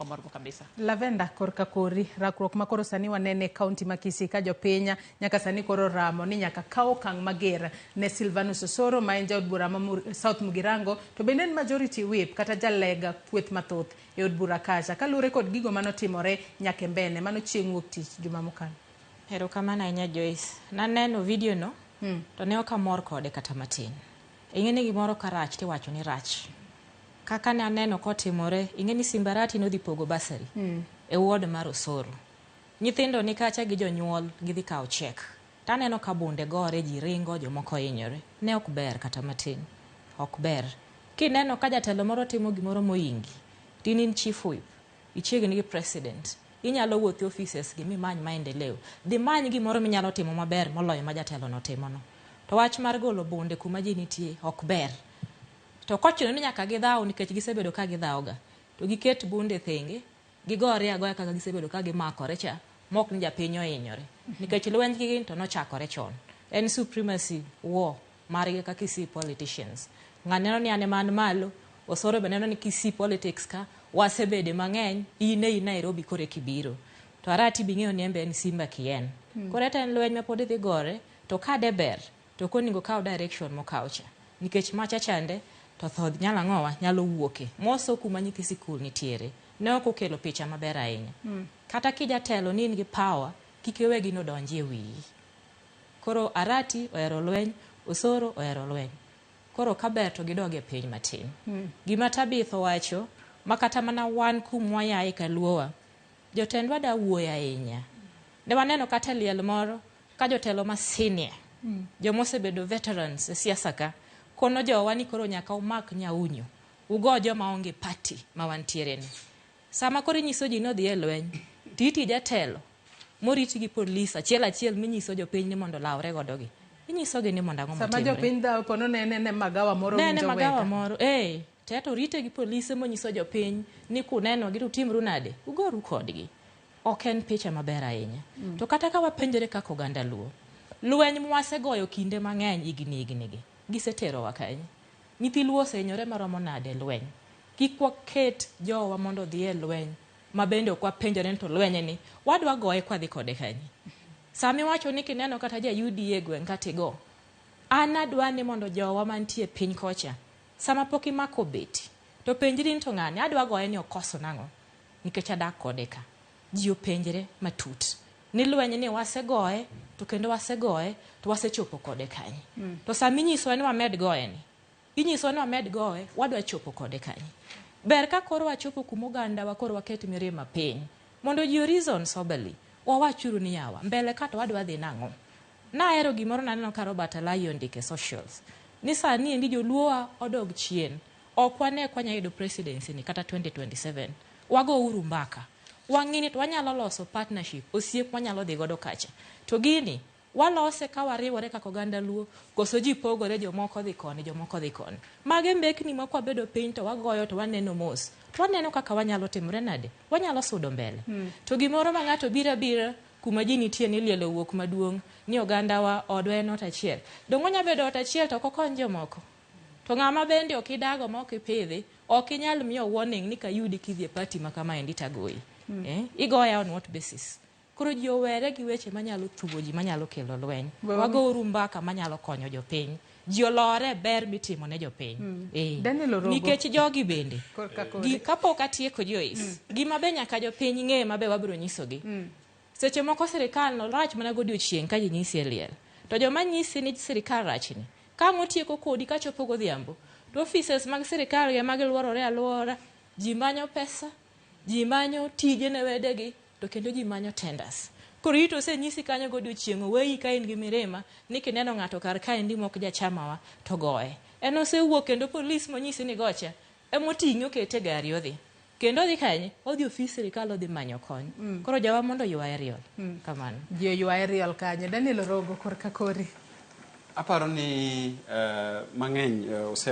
amorgo kabisa. Lavenda, korka kori rakruok ma koro sani wanene e kaunti ma Kisii ka jopiny nyaka sani koro ramo ni nyaka kaw okang' mager ne Silvanus Osoro ma en jaod bura ma South Mugirango to bende en majority whip kata jalega kweth mathoth e od bura kacha kaluwore kod gigo manotimore Nyakembene mano chieng' wuok tich juma mokalo. Erokamano ahinya, Joyce. Naneno video no to ne ok amor kode kata matin. Ing'e ni gimoro ka rach tiwacho ni rach. Kaka ne aneno kotimore, ing'e ni Simba Arati nodhi pogo bursary e ward mar Osoro. Nyithindo ni kacha gi jonyuol gidhi kawo cheque. Taneno ka bunde gore, ji ringo, jomoko hinyore. Ne ok ber kata matin. Ok ber. Kineno ka jatelo moro timo gimoro mohingi, to in in chief whip, ichiegni gi president, inyalo wuotho e offices gi mimany maendeleo. Dhi many gimoro minyalo timo maber moloyo ma jatelo no timo no. To wach mar golo bunde kuma ji nitie ok ber. To kochuno ni nyaka gidhaw nikech gisebedo ka gidhaw ga, to giket bunde thenge, gigore agoya kaka gisebedo ka gimakore cha, mok ni japiny ohinyore. Nikech lwenj gi to nochakore chon. En supremacy war margi kaka Kisii politicians. Ng'ani neno ni an ema an malo, Osoro be neno ni Kisii politics ka wasebede mang'eny, in e in Nairobi koro eka ibiro. To Arati be ing'eyo ni en be en Simba kien. Koro ete en lweny ma pod idhi gore, to ka de ber, to ok onego okaw direction mokaw cha. Nikech macha chande, to tho nyalo ang'owa, nyalo wuoke. Moso kuma nyithi sikul nitiere. Ne ok okelo picha maber ahinya. Kata kijatelo ni in gi power, kik iwe gino donji e wiyi. Koro Arati ohero lweny, Osoro ohero lweny. Koro kaber to gidog e piny matin. Gima Tabitha owacho, ma kata mana wan kumwayae kaluowa, jotendwa da wuoyo ahinya. Ne waneno kata e liel moro ka jotelo ma senior, joma osebedo veterans e siasa ka, kono jowa ni koro nyaka umak nyaunyo, ugo joma onge party ma wantiere ni. Sama koro inyiso ji ni odhi e lweny, titi jatelo moriti gi polis achiel achiel minyiso jopiny ni mondo olawre godo gi. Inyiso gi ni mondo ang'o Sama motimre. jopiny dhawo pono ne nene magawa moro Ne ne winjo magawa wega. moro, te to rite gi polise monyiso jopiny ni kuneno gi to utimru nade, ugoru kodgi. Ok en picha maber ahinya. To kata ka wapenjore kaka oganda Luo, lweny mwasegoyo kinde mang'eny higni higni gi, giseterowa kanye? Nyithi Luo osehinyore maromo nade e lweny? Kik waket jowa mondo odhi e lweny ma bende ok wapenjore ni to lweny ni wadwa goye kwadhi kode kanye? Sama iwacho ni kineno kata ja UDA e gweng' ka tigo, an adwa ni mondo jowa mantie piny kocha, sama pok imako beti, to penjri ni to ng'ani adwa goye ni okoso nang'o? Nikech adak kode ka. Ji openjre matut ni lweny ni wasegoye to kendo wasegoye to wasechopo kode kanye? To sama inyisowa ni wamed goye ni, inyisowa ni wamed goye, wadwa chopo kode kanye? Ber ka koro wachopo kuma oganda wa koro waket mirima piny mondo ji o reason soberly. Wawachuru ni yawa, mbele ka to wadwa dhi nang'o? Nahero gimoro naneno ka Robert Alai ondiko e socials ni sani endi joluowa odog chien. Ok wane kwa nyalo yudo presidency ni kata 2027. Wago uru mbaka. Wang'i ni to wanyalo loso partnership, osiep wanyalo dhi godo kacha. To gini, walose ka wariwore kaka oganda Luo, koso ji pogore, jomoko dhi koni, jomoko dhi koni. Mage mbekni ma kwabedo piny to wagoyo to waneno mos. To waneno kaka wanyalo timore nade? Wanyalo sudo mbele. To gimoro ma ng'ato biro abira kuma ji nitie ni liel owuok maduong' ni ogandawa odwa en ot achiel. Donge onya bedo ot achiel to ok okony jomoko? To ng'ama bende ok idago ma ok ipidhi, ok inyal miyo warning ni kayudi kidhi e party ma kamaendi tagoyi. Igoya on what basis? Koro ji owere gi weche manyalo thugo ji, manyalo kelo lweny. Wagouru mbaka manyalo konyo jopiny. Ji olore ber mitimo ne jopiny. Daniel Orogo. Nikech jogi bende. Korka kore. Kapok atieko Joyce, gima be nyaka jopiny ng'e ma be wabiro nyisogi. Seche moko sirikal no rach mana godiochieng' ka ji nyisi e liel. To joma nyisi ni sirikal rachni, ka ang' otieko kodi kachopo godhiambo, to offices mag sirikal gi ema giluorore aluora, ji manyo pesa, ji manyo tije ne wedegi, to kendo ji manyo tenders. Koro ito osenyisi kanyo godiochieng' oweyi ka in gi mirima ni kineno ng'ato kar kaendi mok jachamawa to goye. En osewuok kendo polis monyisi ni gocha, emoting'e okete e gari odhi. Kendo odhi kanye? Odhi ofis sirikal odhi manyo kony. Koro jowa mondo oywa aerial. Kamano. Ji oywa aerial kanyo. Daniel Orogo korka kori. Aparo ni mang'eny ose